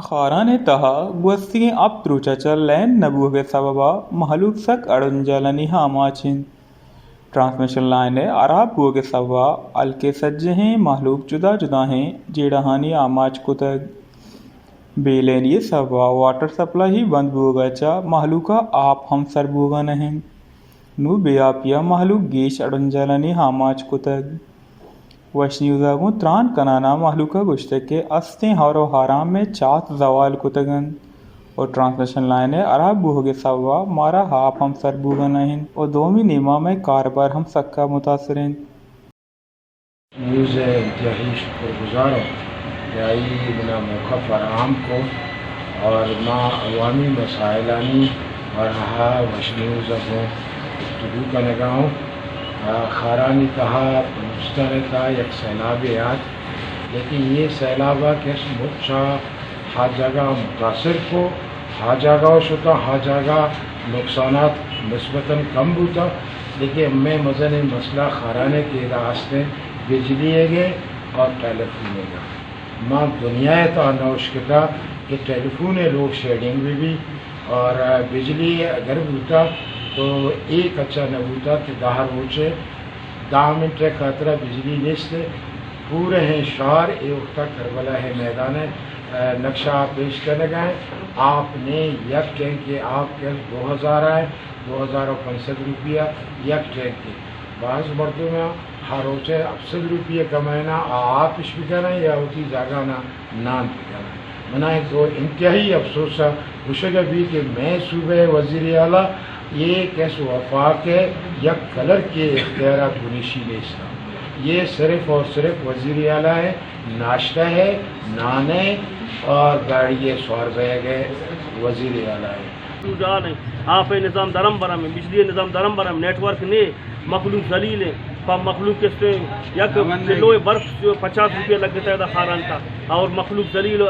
خاران ءِ تہا گوستگیں ہپت روچ ءَ چہ لین نہ بوگ ءِ سبب ءَ مہلوک سک اڑنجالانی آماچ انت۔ ٹرانسمیشن لائن ءِ ہراب بوگ ءِ سبب ءَ ہلک ءِ سجہیں مہلوک جدا جداہیں جیڑہانی آماچ کتگ۔ بے لینی ءِ سبب ءَ واٹر سپلائی بند بوگ ءَ چہ مہلوک ءَ آپ ہم سر بوگ ءَ نہ انت۔ نوں بے آپی ءَ مہلوک گیش اڑنجالانی آماچ کتگ۔ وش نیوز ءَ گوں تران کنان ءَ مہلوک ءَ گوشتگ کہ استیں ہور ءُ ہاران ءِ چات زوال کتگ انت ءُ ٹرانسمیشن لائن ءِ ہراب بوگ ءِ سبب ءَ مارا آپ ہم سر بوگ ءَ نہ انت ءُ دومی نیما مئے کاربار ہم سکا متاثر انت۔ نیوز ءِ انتہائی شکر گزار آں کہ آئی منا موقع فراہم کو اور ما عوامی مسائلانی بارہا وش نیوز ءَ گوں گفتگو کنگا آں۔ آ، خارانی تہا بلوچستان ءِ تہا یک سیلابے آت، لیکن اے سیلاب ءَ کس مچ ءَ ہا جاگہ متاثر کو، ہا جاگہ شتا، ہا جاگہ نقصانات نسبتاً کم بوتا، لیکن مئے مزنیں مسئلہ خاران ءِ کہ ادا ہستیں بجلی ءِ گے اور ٹیلیفون ءِ گے۔ ما دنیا ءِ تہا نہ اشکتا کہ ٹیلیفون ءِ لوڈ شیڈنگ بہ بی اور بجلی اگر بوتا تو اے کچا نہ بوتا کہ دہ روچ ءَ دہ منٹ ءِ خاطرا بجلی نیست۔ پورہیں شہر اے وقتا کربلا ءِ میدان ءِ، آ، نقشہ پیش کنگا ایں۔ آپ نے یک ٹینکے آپ کہ دو ہزار ءَ، دو ہزار ءُ پنچ سد روپیہ یک ٹینکے۔ بعض مردم ہر روچ ءَ ہپت سد روپیہ کمائینا، آ آپ اش بکناں یا وتی جاگہ نا نان بکناں۔ منا ایک انتہائی افسوس ءَ گوشگ ءَ بی کہ مئے صوبہ ءِ وزیر اعلیٰ اے کس وفاق ءِ یک کلرکے اختیارات گونیشی نیست۔ اے صرف اور صرف وزیر اعلیٰ ءِ ناشتہ ءِ، نان ءِ اور گاڑی ءِ سوار بیگ ءِ وزیر اعلیٰ ءِ۔ سوجال ایں، آپ ءِ نظام درم برم ایں، بجلی ءِ نظام درم برم، نیٹ ورک نے، مخلوق ذلیل ایں، پہ مخلوق کسے یک کلو برف پچاس روپیہ لگتا ہے دا خاران کا، اور مخلوق ذلیل۔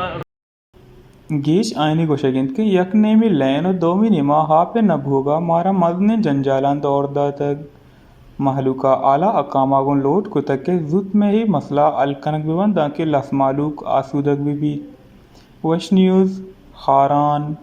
گیش آیانی گوشگ انت کہ یک نیمے لین ءُ دومی نیما آپ ءِ نہ بوگ ءَ مارا مزنیں جنجالاں دور داتگ۔ مہلوک ءَ اعلیٰ حکام ءَ گوں لوٹ کتگ کہ زوت مئے اے مسئلہ حل کنگ بہ بنت دانکہ لس مہلوک آسودگ بہ بیت۔ وش نیوز، خاران۔